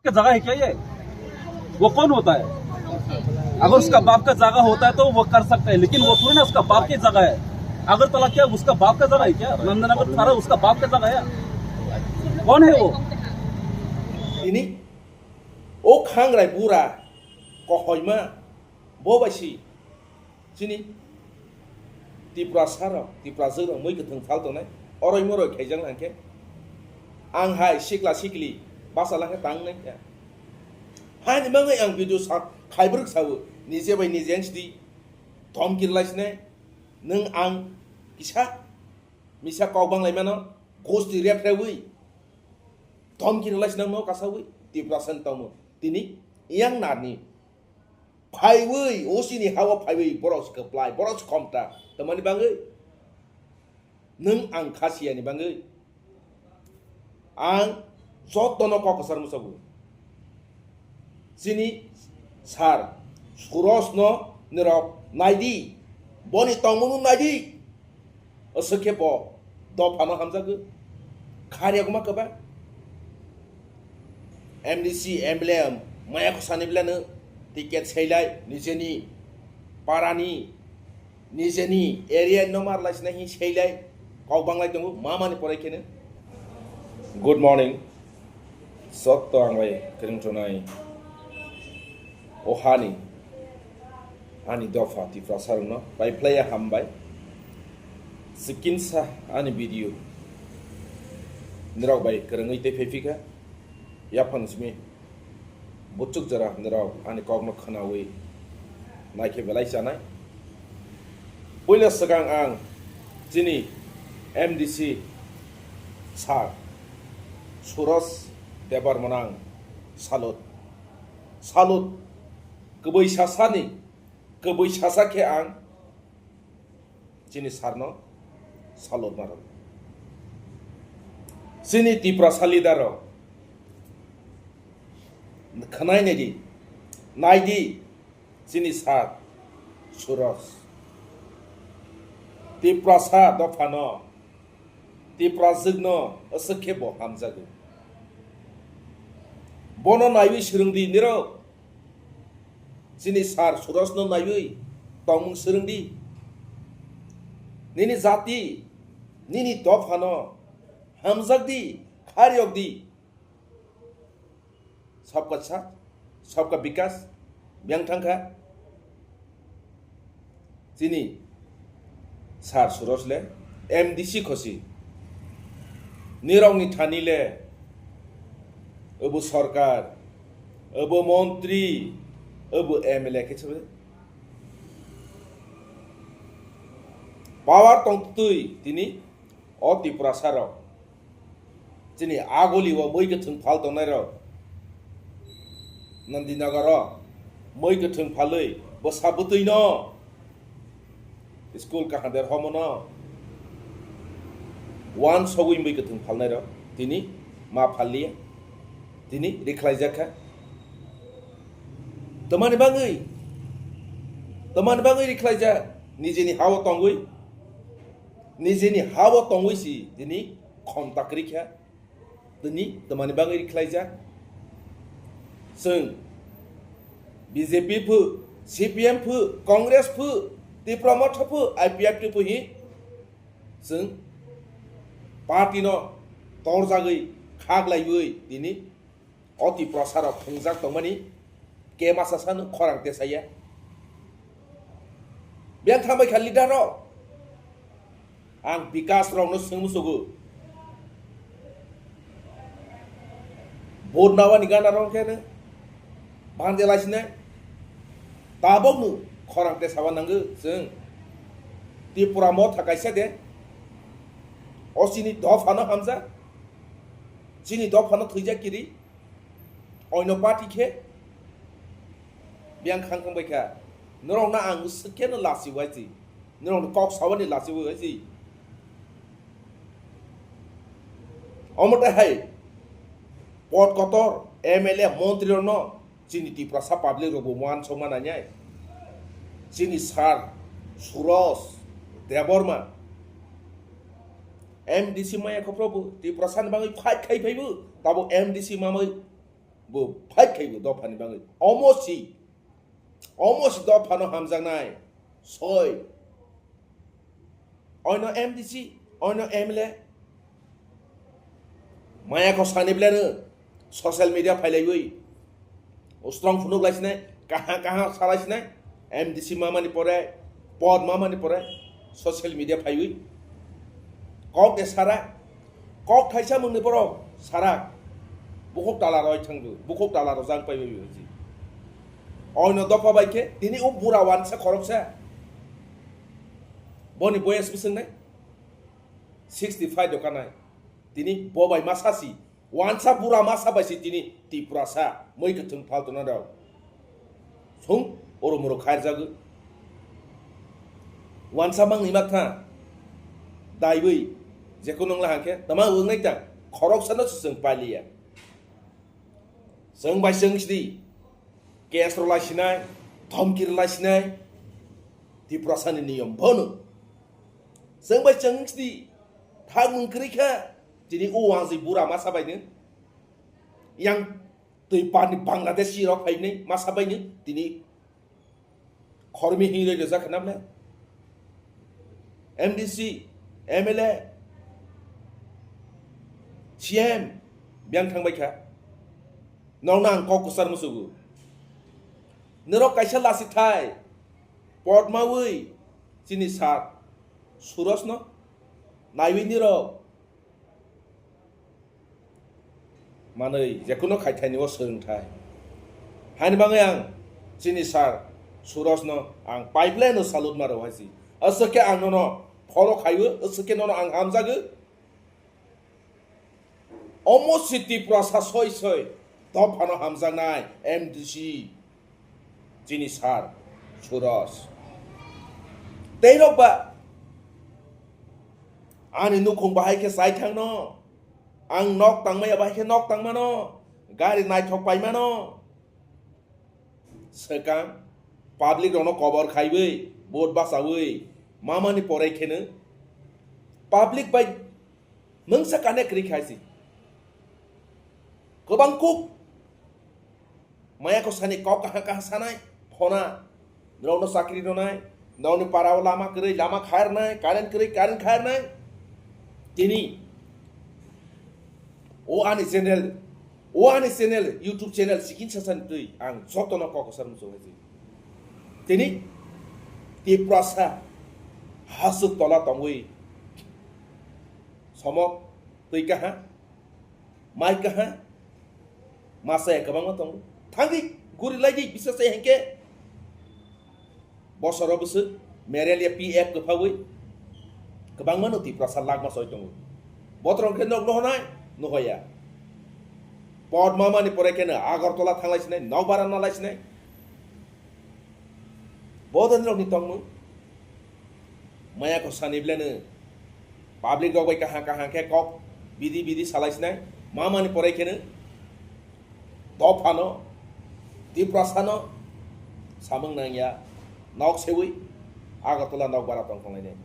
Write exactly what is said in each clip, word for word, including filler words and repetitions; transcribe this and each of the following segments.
का जगह है क्या ये? वो कौन होता है? अगर उसका बाप का जगह होता है तो वो कर सकता है, लेकिन वो थोड़ी ना उसका बाप की जगह है। अगरतला क्या उसका बाप का जगह है क्या? नंदनगर सारा उसका बाप का जगह है। कौन है वो? Tini o khangrai bura kohoima bo bai si chini Tiprasa rok, Tiprajwk rok mui kwthwng phal tongnai, oroi moroi khaijak nang khe ang hai sikla sikli basa lang khe tang nai khe. Haini bagwi ang video sa khaibrwk sao, nije bai nije ang sidi dhomki rwlai sinai, nwng ang kisa misa kok banglai mano, gosti rep rewi dhomki rwlai sinai no kasawi Tiprasa ni tongmo tini yang nani. Phaiwi, O C ni ha-o phaiwi, borok se kwplai, borok se khomta. Tamani bagwi? Nwng ang kha siyani bagwi. Ang jotono kok kwchar muchungo. Chini sir, Suraj no nirok naidi. Boni tongmungno naidi. Aswk khe bo dophano hamjagwi. Khariyakma kwbang. M D C, M L A maya khosani belano ticket sailai, nijeni parani, nijeni area no marlai sinai hi sailai, kok banglai tongo, mamani porai kheno. Good morning. Sotto ang bai kwrwng tongnai o hani, ani dopha Tiprasa rokno pai phlaiya hambai. Sikinsa ani video nirok bai kwrwngwi tei phaiphikha. Yaphang simi buchuk jora nirok ani kokno khwnawi naikhe belai chanai. Puila swkang ang chini M D C sir Suraj Debbarmano ang salute, salute kwbwi sasani, kwbwi sasa khe ang chini sir no salute maro. Chini Tiprasa leader rok khwnai naidi, naidi. Chini sir Suraj, Tiprasa dophano, Tiprajwkno aswk khe bo hamjago. Bono naiwi swrwngdi nirok. Chini sir Surajno naiwi tongmung swrwngdi. Nini jati, nini dophano hamjakdi, khariyokdi. Sabka saath, sabka bikas, biyang thangkha. Chini sir Suraj le M D C khosi. Nirokni thani le obo sarkar, obo montri, obo M L A khe sabai. Power tongtwi tini o Tiprasa rok chini agoli o mui kwthwng phal tongnai rok Nandinagar o mui kwthwng phalwi bwsa bwtwi no school kaham der homo no wan sogwi mui kwthwng phalnai rok tini ma phalliya, tini rikhlai jakha. Tamani bagwi, tamani bagwi rikhlai jak, nijeni ha o tongwi, nijeni ha o tongwi si tini khom ta kwrwi kha. Tini tamani bagwi khlaijak? Chwng B J P phu, C P M phu, Congress phu, Tipra Motha phu, I P F T phu hi chwng party no torjagwi khaklaiwi tini o Tiprasa rok thwngjak tongmani kema sasano khorang tesaya. Biyang thambai kha leader rok. Ang bikas rokno swngwi sugo. Vote nawani gana rok khe bhante laisine. Tabok no khorang tesaba nango chwng. Tipra Motha kaisa de. O chini dophano hamjak. Chini dophano thwijak kiri. Oino party khe biyang khang khang bai kha. Norokno ang swk khe no lachi wai si. Norokno kok sabani lachi wai si. Omo tei hai pot kotor M L A montri rokno chini Tiprasa public rok bo muan sokma nangnai. Chini sir Suraj Debbarma M D C maya khopro bo Tiprasa ni bagwi fight khai phaibo tabo M D C mamai Bo fight khai bo dophani bagwi. Omo si, omo si dophano hamjaknai. Soi. Oino M D C, oino M L A. Maya ko sani bleno social media phailaiwi. Ustrong phunuk laisinai, kaha kaha salaisinai. M D C mamani pore, pod mamani pore, social media phaiwi. Kok de sara, kok thaisa mungni borok sara. Bukhuk tala roi thangdu, bukhuk tala rojang paiwi. Oino dopha bai khe, tini o bura wansa khoroksa. Boni boyes bwswk nai? Sixty five dokanai. Tini bo bai masa si. Wansa bura masa bai si tini Tiprasa. Mui kwthwng phaltona rok. Sung oro moro khairjago. Wansa mangni makha. Daiwi. Jekunu wngla hangkhe. Tama wngnai ta. Khoroksa no se chwng paliya. Chwng bai chwng sidi. Case rwlai sinai. Dhomki rwlai sinai. Tiprasa ni niyom bono. Chwng bai chwng sidi. Thangmung kwrwi kha. Tini o wanjwi bura masa bai ni. Yang twi parni Bangladeshi rok phainai masa bai ni. Tini khormi hinwi rwjak kha namle. M D C, M L A, C M, biyang thang bai kha. Nokno ang kok kwchar musugo. Norok kaisa lasi thai. Potmawi chini sir Suraj no naiwi nirok manwi jekuno khaithaini o swrwngthai. Haini bagwi ang chini sir Suraj no ang pipeline no salute maro hai si. Aswk khe ang nono follow khaiwi, aswk khe nono ang hamjagwi. Omo si Tiprasa soi soi dophano hamjaknai M D C chini sir Suraj. Teirok ba ani nukhung bahai khe chai thangno, ang nok tangmaya bahai khe nok tangmano, gari naithok paimano. Swkang public rokno kobor khaiwi, vote bachawi, mamani porai kheno public bai mungsa connect kwrwi khai si. Kwbang kuk maya ko sani kok kaha kaha sanai, phona, norokno chakri rwnai, norokni para o lama kwrwi lama khairnai, current kwrwi current khairnai. Tini o ani channel, o ani channel, YouTube channel sikin sasani twi ang jotono kok kwchar muchung hai si. Tini Tiprasa hasuk tola tongwi somok twi kaha, mai kaha, masa ya kwbangma tongo. Thangwi guri laidi bisa se hengke. Bosoro bwswk Merelia P F kwphawi kwbangma no Tiprasa lakma soi tongo. Botrong khe nok nohonai, nohoya. Pod mamani pore khe no Agartala thanglai sinai, nokbara nalai sinai. Bodoni rokni tongmung. Maya ko sani bleno public rok bai kaham kaham khe kok bidi bidi salai sinai. Mamani pore khe no dophano, Tiprasano samung nangya, nok sewi Agartala nokbara tong tonglainai.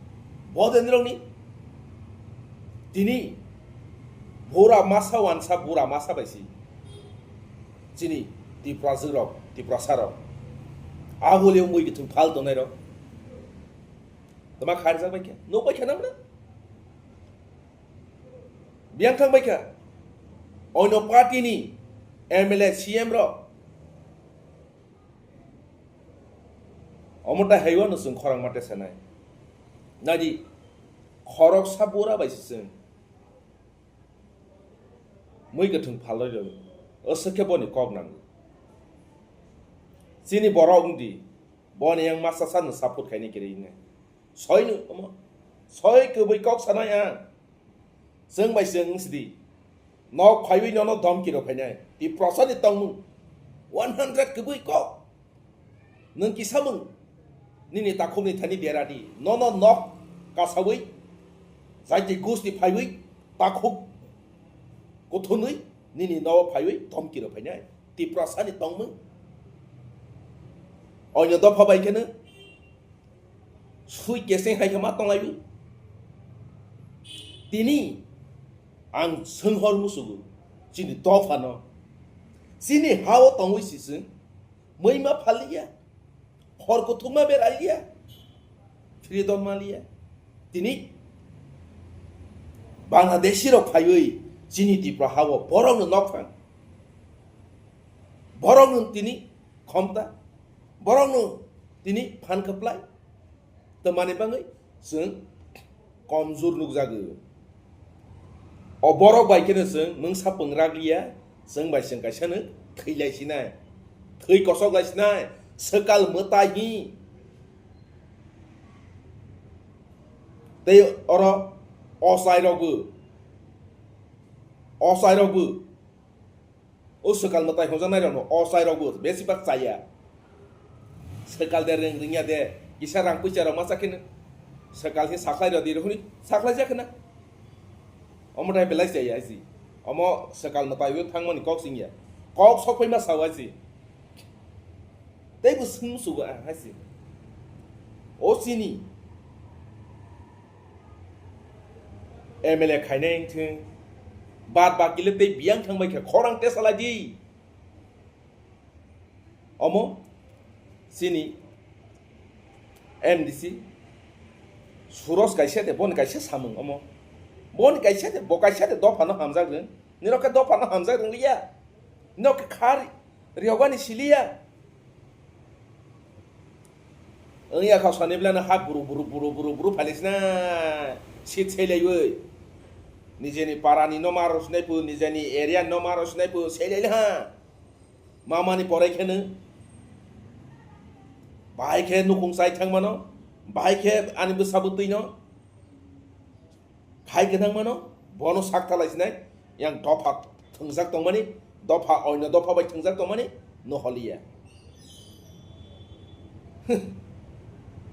Bodeni rokni tini bura masa wansa bura masa bai si chini Tiprajwk rok, Tiprasa rok. Abole wngwi khe thung phal tongnai rok. Tama kharijak bai khe, nuk bai khe namna? Biyang thang bai kha. Oino party ni M L A, C M rok. Omo tai haiwano chwng khorang mate sanai. Nadi khoroksa bura bai se chwng mui kwthwng phalwi rw. Aswk khe boni kok nango. Chini borok wngdi. Boni yang masa sa no support khaini kiri ne. Soi no omo. Soi kwbwi kok sanai ang. Chwng bai chwng wng sidi. Nok phaiwi nono domki rw phainai. Tiprasa ni tongmung. One hundred kwbwi kok. Nwng kisa mung. Nini takhuk ni thani bera di. Nono nok kasawi. Jaiti gusti phaiwi. Takhuk kuthunwi. Nini nogo phaiwi domki rw phainai. Tiprasa ni tongmung. Oino dopha bai kheno. Sui keseng hai khe ma tonglaio. Tini ang swnghor musugo chini dophano. Chini ha-o tongwi si chwng mui ma phaliya, hor kuthukma beraliya, freedom maliya. Tini Bangladeshi rok phaiwi chini Tripura ha-o borokno nokphang, borokno tini khomta, borokno tini phan kwplai. Twmani bagwi chwng komjor nukjago. O borok bai kheno chwng mungsa pwngrak liya, chwng bai chwng kaisa no thwi lai sinai, thwi kosok lai sinai, swkal mwtai hi. Tei oro ochai rokbo, ochai rokbo. O swkal mwtai hwnjaknai rokno ochai rokbo besi bak chaya. Swkal de rwng rwngya de, kisa rang puisa rok masa kheno swkal khe sakhlai rw di rw hwnwi sakhlai jak khna. Omo tai belai chaya si. Omo swkal mwtai o thangmani kok singya. Kok sok phai ma sao si. Tei bo swng musugo ang hai se. O chini M L A khainai wngthung, bad baki le tei biyang thangbai kha khorang tesa lai di. Omo chini M D C Suros kaisa de, boni kaisa samung omo. Boni kaisa de, bo kaisa de dophano hamjak rwng. Nirok khe dophano hamjak rwng liya. Nirok khe khar riyogani siliya. Wngya kha sani belai no ha buru buru buru buru buru phailaisina seat seilaiwi. Nijeni parani no ma rw sinai phu, nijeni area no ma rw sinai phu, seilai ha. Mamani porai khe no. Bahai khe nukhung chai thang mano. Bahai khe ani bwsa bwtwi no. Khai gwnang mano, bono sak talai sinai, yang dopha thwngjak tongmani, dopha oino dopha bai thwngjak tongmani, no holiya.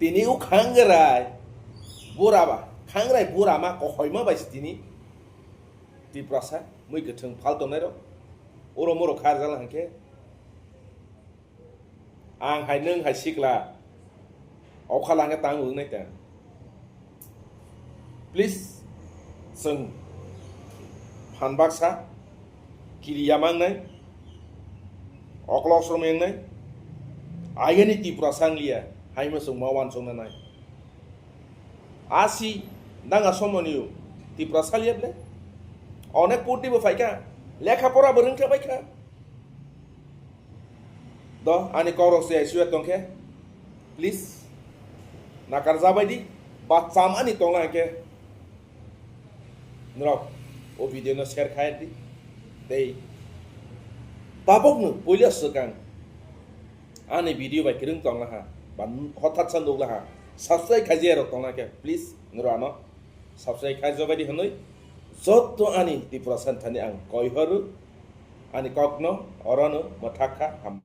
Tini o khangrai, bura ba, khangrai bura ma, kohoi ma bai si tini. Tiprasa, mui kwthwng phal tongnai rok, oro moro kharjak hwnkhe. Ang hai nwng hai sikla, okhala hwnkhe tang wngnai ta. Please, chwng phan baksa, kiriya mangnai, oklok sromwi wngnai, ayani Tripura sangliya, haino chwng ma uansukna nai. Asi, nang a somoni o, Tripura saliya ble? Onek purti bo phaikha, lekha pora bo rwngkha baikha. Do, ani kok rok se suya tongkhe, please, nakar jabai di, ba cham ani tongla hwnkhe, norok o video no share khai di, tei tabok no puila swkang ani video bai kwrwng tongla ha, ba hothat sa nukla ha, subscribe khaijaya rok tongla khe, please, norok ano subscribe khai jabai di hwnwi, jotto ani Tripura santhani ang koi horo, ani kok no oro no mwthak kha, ham.